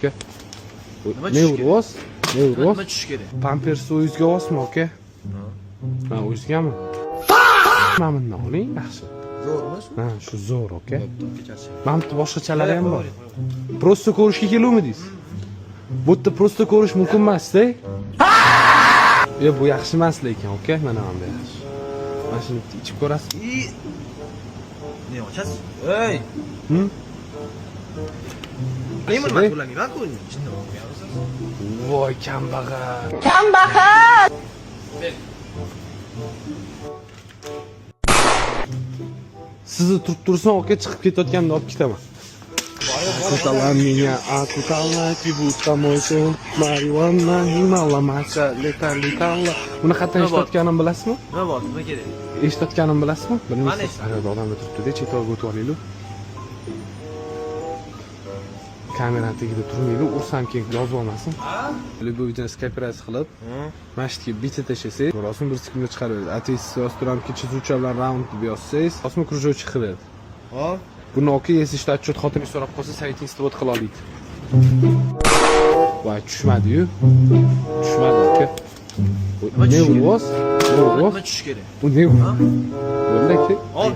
Aka. Nima Ne tushishi kerak? uryapsiz? Ne Nima uryapsiz? tushishi kerak? Pampersni o'zingizga olyapsizmi, aka? Ha, o'zingizgami? Mana bundan oling, yaxshi. Zo'rmi shu? Ha, shu zo'r, aka. Kechasi. Mana bu yerda boshqachalari ham bor. Просто ko'rishga keluvmidingiz? Bu yerda просто ko'rish mumkin emas-da. Yo, bu yaxshi emas lekin, aka. Mana bu yaxshi. Mana shuni bitta ichib ko'rasiz. I Ne ochasiz? Ey! Hı? Nima nima to'lamayman-ku. Jinni bo'lganmisiz? Voy, kambag'al. Kambag'al! Sizni turib tursin, aka, chiqib ketayotganda olib ketaman. Окутала меня, окутала, будто мой сон, Marijuana, himalamacha, leta, letalla. Buni qayerdan Nima bor? eshitayotganimni bilasizmi? Nima bor? Nima kerak? Eshitayotganimni bilasizmi? Mana Bilmaysiz. eshitdim. Ana yerda odamlar turibdi-da, chetroqqa o'tib olaylik. Kamerani tagida turmaylik, ursam keyin yozib olmasin. Любой videoni skopiratsiya qilib, mana shu yerga bitta tashlasangiz, rosmi bir sekundda chiqarib beradi. Ateysiz yozib turamki, chizuvcha bilan round deb yozsangiz, rosmi кружочек qilib beradi. Hop. Buni aka, если что, отчет xotiningiz so'rab qolsa, saytingiz isbot qila oladi. Voy, tushmadi-yu. Tushmadi, aka. Nima Ne tushishi kerak? uryapsiz? Ne Nima uryapsiz? tushishi kerak? Bu ne? Bo'ldi, aka. Ol.